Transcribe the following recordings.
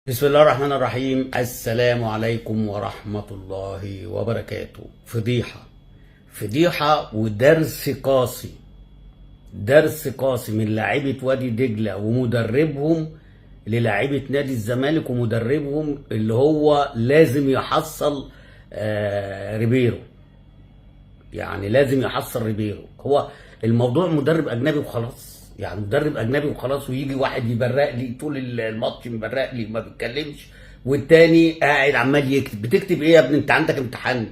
بسم الله الرحمن الرحيم. السلام عليكم ورحمة الله وبركاته. فضيحة فضيحة ودرس قاسي، درس قاسي من لاعيبة وادي دجلة ومدربهم للاعيبة نادي الزمالك ومدربهم اللي هو لازم يحصل ريبيرو. يعني لازم يحصل ريبيرو. هو الموضوع مدرب اجنبي وخلاص، يعني مدرب اجنبي وخلاص، ويجي واحد يبرق لي طول الماتش، مبرق لي ما بيتكلمش، والتاني قاعد عمال يكتب. بتكتب ايه يا ابني؟ انت عندك امتحان؟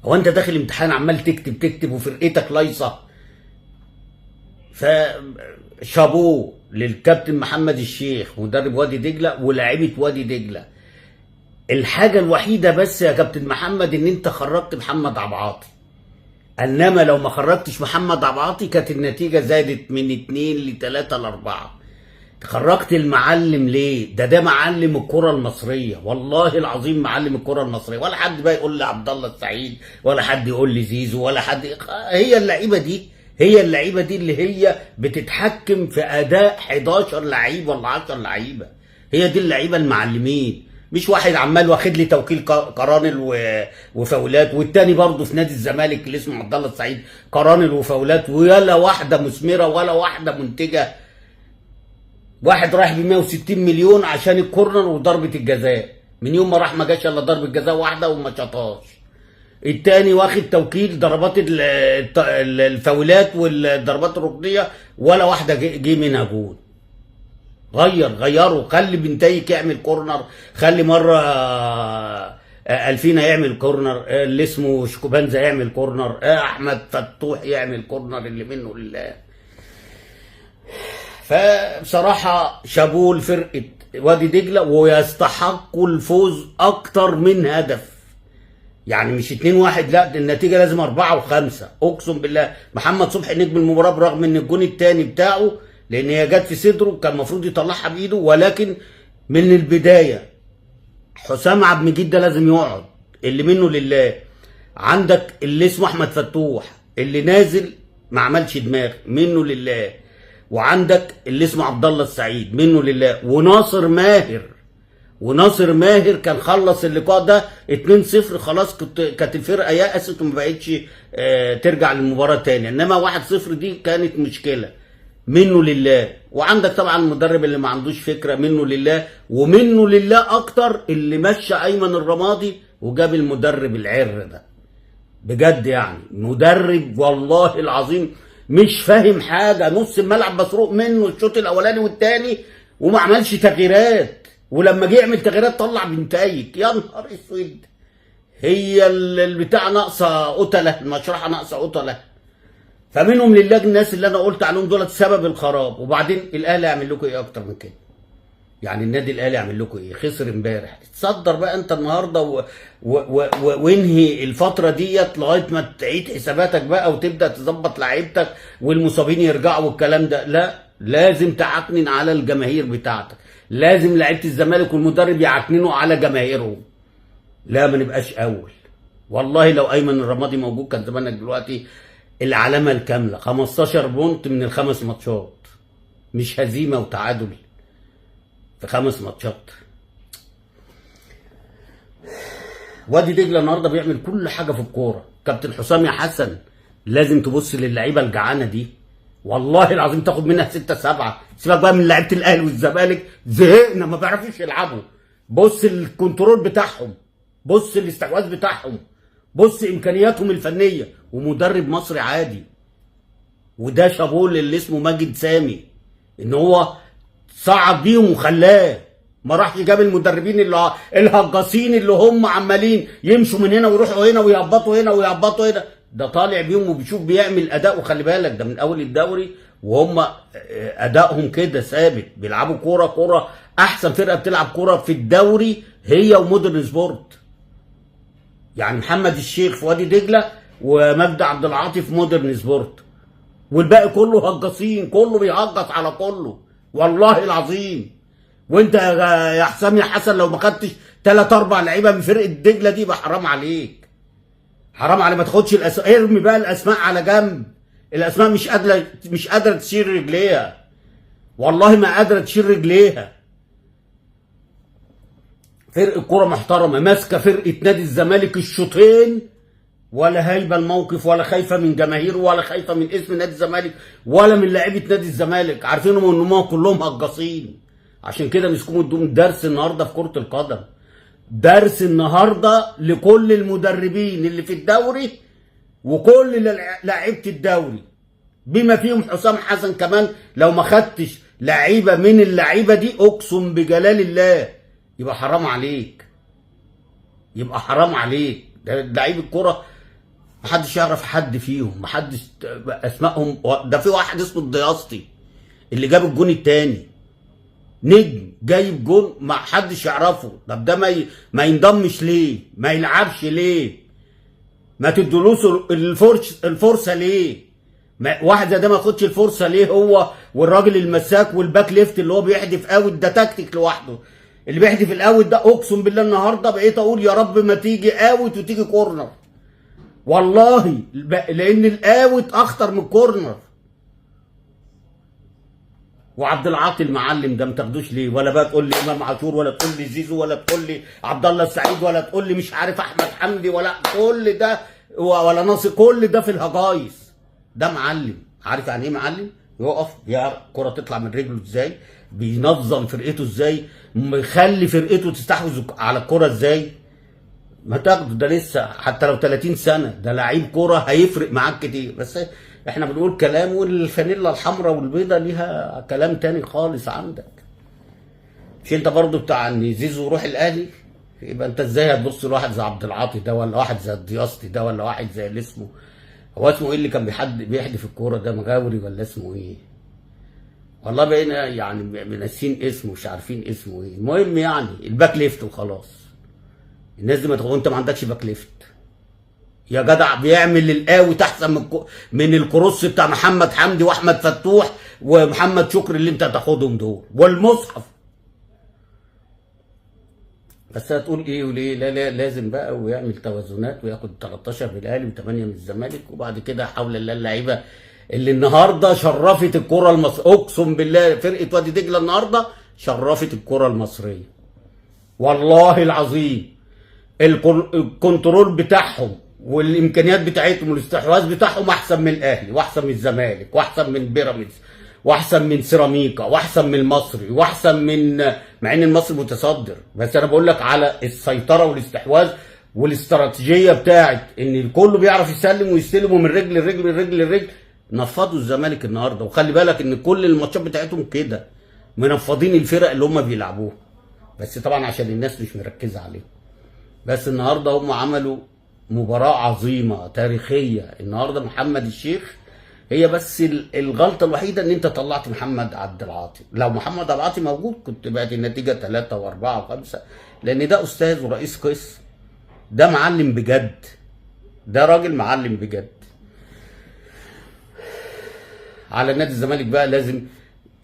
هو انت داخل امتحان عمال تكتب تكتب وفرقتك لايصه؟ فشابوه للكابتن محمد الشيخ مدرب وادي دجله ولاعيبه وادي دجله. الحاجة الوحيدة بس يا كابتن محمد ان انت خرجت محمد عبعاطي، انما لو ما خرجتش محمد عبعاطي كانت النتيجة زادت من 2 ل3 ل4. خرجت المعلم ليه؟ ده معلم الكره المصرية، والله العظيم معلم الكره المصرية. ولا حد بقى يقول لي عبد الله السعيد، ولا حد يقول لي زيزو، ولا حد. هي اللعيبة دي، هي اللعيبة دي اللي هي بتتحكم في اداء 11 لعيب ولا 10 لعيبة. هي دي اللعيبة المعلمين، مش واحد عمال واخد لي توكيل قرانل وفاولات، والتاني برضه في نادي الزمالك اللي اسمه عبد الله السعيد قرانل وفاولات، ولا واحدة مثمرة ولا واحدة منتجه. واحد رايح ب 160 مليون عشان الكورنر وضربه الجزاء، من يوم ما راح ما جاش الا ضربه جزاء واحدة وما شطاش. التاني واخد توكيل ضربات الفاولات والضربات الركنيه، ولا واحدة جه منها جول. غيره، خلي بنتايك يعمل كورنر، خلي مرة الفينا يعمل كورنر، اللي اسمه شكوبانزا يعمل كورنر، احمد فتوح يعمل كورنر، اللي منه لله. فبصراحة شابوه لفرقة وادي دجله، ويستحقوا الفوز اكتر من هدف، يعني مش 2-1، لا ده النتيجة لازم 4 و5. اقسم بالله محمد صبحي نجم المباراة، برغم ان الجون الثاني بتاعه لان هي جت في صدره كان المفروض يطلعها بايده، ولكن من البداية حسام عبد المجيد ده لازم يقعد، اللي منه لله. عندك اللي اسمه احمد فتوح اللي نازل ما عملش دماغ، منه لله. وعندك اللي اسمه عبد الله السعيد، منه لله. وناصر ماهر، وناصر ماهر كان خلص اللقاء ده 2-0 خلاص، كانت الفرقة يأست وما بقتش ترجع للمباراة تاني، انما 1-0 دي كانت مشكلة، منه لله. وعندك طبعا المدرب اللي ما عندوش فكرة، منه لله. ومنه لله اكتر اللي مشى ايمن الرمادي وجاب المدرب العر ده، بجد يعني مدرب والله العظيم مش فاهم حاجة، نص الملعب مسروق منه الشوط الاولاني والتاني، وما عملش تغييرات، ولما جه يعمل تغييرات طلع بنتايك. يا نهار اسود، هي البتاع ناقصه قتله، المشرحه ناقصه قتله. فمنهم لله الناس اللي انا قلت عليهم دولت سبب الخراب. وبعدين الاهلي يعمل لكم ايه اكتر من كده؟ يعني النادي الاهلي يعمل لكم ايه؟ خسر امبارح، تصدر بقى انت النهارده وانهي الفترة ديت لغاية ما تعيد حساباتك بقى وتبدا تظبط لعيبتك والمصابين يرجعوا والكلام ده. لا، لازم تعكنن على الجماهير بتاعتك، لازم لعيبة الزمالك والمدرب يعكننوا على جماهيرهم. لا ما نبقاش اول. والله لو ايمن الرمادي موجود كان زمانك دلوقتي العلامة الكاملة، 15 point من الخمس ماتشات، مش هزيمة وتعادل في 5 ماتشات. وادي دجله النهارده بيعمل كل حاجة في الكورة. كابتن حسام يا حسن لازم تبص للعيبة الجعانه دي، والله العظيم تاخد منها 6 7. سيبك بقى من لعيبة الاهلي والزمالك، زهقنا ما بيعرفوش يلعبوا. بص ال control بتاعهم، بص الاستحواذ بتاعهم، بص امكانياتهم الفنية. ومدرب مصري عادي، وده شابوه اللي اسمه ماجد سامي ان هو صعد بيهم وخلاه ما راحش جاب المدربين اللي الهجاصين اللي هم عمالين يمشوا من هنا ويروحوا هنا ويهبطوا هنا ويهبطوا هنا. ده طالع بيهم وبيشوف بيعمل اداء، وخلي بالك ده من اول الدوري وهم ادائهم كده ثابت، بيلعبوا كورة كورة. احسن فرقه بتلعب كورة في الدوري هي ومودرن سبورت، يعني محمد الشيخ في وادي دجله ومجدي عبد العاطي في مودرن سبورت، والباقي كله هجاصين، كله بيهجص على كله والله العظيم. وانت يا حسام يا حسن لو ما خدتش 3 4 لعيبة من فرقه دجله دي يبقى حرام عليك، حرام عليك. ما تاخدش الاسماء، ارمي بقى الاسماء على جنب، الاسماء مش قادرة تشيل رجليها، والله ما قادرة تشيل رجليها. فرقه كورة محترمه ماسكه فرقه نادي الزمالك الشوطين، ولا هايبه الموقف، ولا خايفة من جماهير، ولا خايفة من اسم نادي الزمالك، ولا من لعيبة نادي الزمالك. عارفينهم ان هم كلهم هجاصين، عشان كده مسكوهم ادوهم درس النهارده في كره القدم. درس النهارده لكل المدربين اللي في الدوري وكل لعيبة الدوري بما فيهم حسام حسن كمان. لو ما خدتش لعيبة من اللعيبة دي اقسم بجلال الله يبقى حرام عليك، يبقى حرام عليك. ده لعيب الكره محدش يعرف حد فيهم، محدش اسمائهم. ده في واحد اسمه الدياسطي اللي جاب الجون الثاني، نجم جايب جون ما حدش يعرفه. طب ده ما ينضمش ليه؟ ما يلعبش ليه؟ ما تدولوش الفرصة ليه؟ ما واحد زي ده ما ياخدش الفرصة ليه؟ هو والراجل المساك وال back left اللي هو بيحدف out، ده تكتيك لوحده. اللي بيحدف ال out ده اقسم بالله النهارده بقيت اقول يا رب ما تيجي out وتيجي corner، والله، لان ال out اخطر من ال corner. وعبد العاطي المعلم ده ما تاخدوش ليه؟ ولا بقى تقول لي امام عاشور، ولا تقول لي زيزو، ولا تقول لي عبد الله السعيد، ولا تقول لي مش عارف احمد حمدي، ولا كل ده، ولا ناصر، كل ده في الهجايص. ده معلم، عارف يعني ايه معلم؟ يقف يعرف الكره تطلع من رجله ازاي، بينظم فرقته ازاي، مخلي فرقته تستحوذ على الكره ازاي. ما تاخده ده لسه حتى لو 30 سنة، ده لعيب كورة هيفرق معاك كتير. بس احنا بنقول كلام، والفانيلا الحمراء والبيضة ليها كلام تاني خالص عندك. مش انت برضو بتاع ان زيزو يروح الاهلي؟ يبقى انت ازاي هتبص لواحد زي عبد العاطي ده، ولا واحد زي الدياسطي ده، ولا واحد زي اللي اسمه، هو اسمه ايه اللي كان بيحدف الكورة ده، مغاوري ولا اسمه ايه؟ والله بقينا يعني ناسيين اسمه، مش عارفين اسمه ايه. المهم يعني ال back left وخلاص. الناس دي ما تغ... انت ما عندكش back left يا جدع بيعمل ال out احسن من ال cross بتاع محمد حمدي واحمد فتوح ومحمد شكري اللي انت هتاخدهم دول والمصحف. بس هتقول ايه وليه؟ لا لا، لازم بقى ويعمل توازنات وياخد 13 من الاهلي و8 من الزمالك، وبعد كده حول الله اللعيبة اللي النهارده شرفت الكره المصرية. اقسم بالله فرقه وادي دجله النهارده شرفت الكره المصرية والله العظيم. ال control بتاعهم والامكانيات بتاعتهم والاستحواذ بتاعهم احسن من الاهلي واحسن من الزمالك واحسن من بيراميدز واحسن من سيراميكا واحسن من المصري واحسن من، مع ان المصري متصدر، بس انا بقول لك على السيطرة والاستحواذ والاستراتيجيه بتاعت ان الكل بيعرف يسلم ويستلموا من رجل لرجل لرجل لرجل. نفضوا الزمالك النهارده، وخلي بالك ان كل الماتشات بتاعتهم كده منفضين الفرق اللي هم بيلعبوها، بس طبعا عشان الناس مش مركزه عليهم. بس النهارده هم عملوا مباراة عظيمة تاريخية النهارده. محمد الشيخ، هي بس الغلطة الوحيدة ان انت طلعت محمد عبد العاطي. لو محمد عبد العاطي موجود كنت بقت النتيجة 3 و4 و5، لان ده استاذ ورئيس قسم، ده معلم بجد، ده راجل معلم بجد. على نادي الزمالك بقى لازم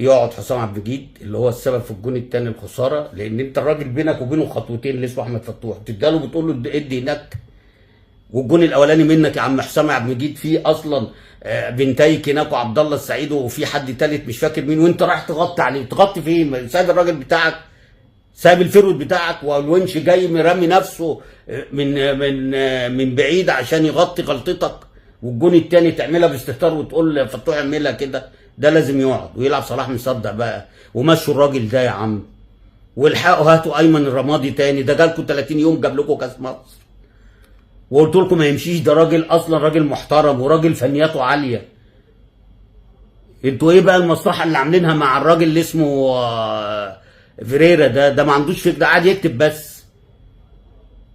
يقعد حسام عبد المجيد اللي هو السبب في الجون الثاني الخساره، لان انت الراجل بينك وبينه خطوتين اللي اسمه احمد فتوح، بتديله بتقول له ادي هناك. والجون الاولاني منك يا عم حسام عبد المجيد فيه اصلا بنتايك هناك وعبد الله السعيد وفي حد ثالث مش فاكر مين، وانت رايح تغطي عليه. تغطي فين؟ سايب الراجل بتاعك، سايب ال forward بتاعك، والونش جاي مرمي نفسه من بعيد عشان يغطي غلطتك. والجون الثاني تعملها باستهتار وتقول فتوح اعملها كده. ده لازم يقعد ويلعب صلاح مصدق بقى، ومشوا الراجل ده يا عم، والحقوا هاتوا ايمن الرمادي تاني. ده جالكم 30 يوم جاب لكم كاس مصر، وقلت لكم ما يمشيش، ده راجل اصلا راجل محترم وراجل فنياته عالية. انتوا ايه بقى المصلحة اللي عاملينها مع الراجل اللي اسمه فيريرا ده؟ ده ما عندوش فكرة، قاعد يكتب بس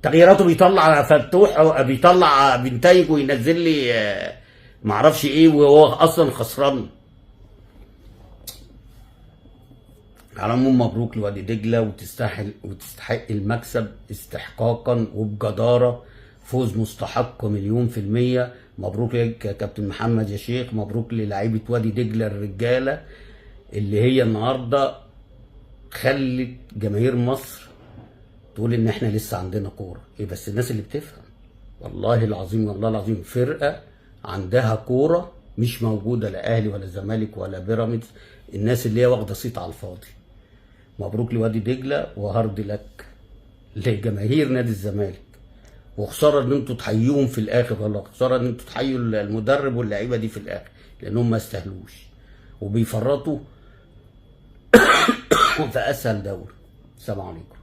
تغييراته، بيطلع فتوح، بيطلع بنتايج، وينزل لي معرفش ايه، وهو اصلا خسران. على العموم مبروك لوادي دجله، وتستاهل وتستحق المكسب استحقاقا وبجداره، فوز مستحق 1,000,000%. مبروك لك يا كابتن محمد يا شيخ، مبروك للاعيبه وادي دجله الرجالة اللي هي النهارده خلت جماهير مصر تقول ان احنا لسه عندنا كورة. ايه بس الناس اللي بتفهم، والله العظيم والله العظيم فرقه عندها كورة مش موجودة لا اهلي ولا زمالك ولا بيراميدز، الناس اللي هي واخده صيت على الفاضي. مبروك لوادي دجله و hard luck لجماهير نادي الزمالك، وخسارة ان انتوا تحيوهم في الاخر، ولا خسارة ان انتوا تحيوا المدرب واللعيبة دي في الاخر، لانهم ما يستاهلوش وبيفرطوا في اسهل دوري. السلام عليكم.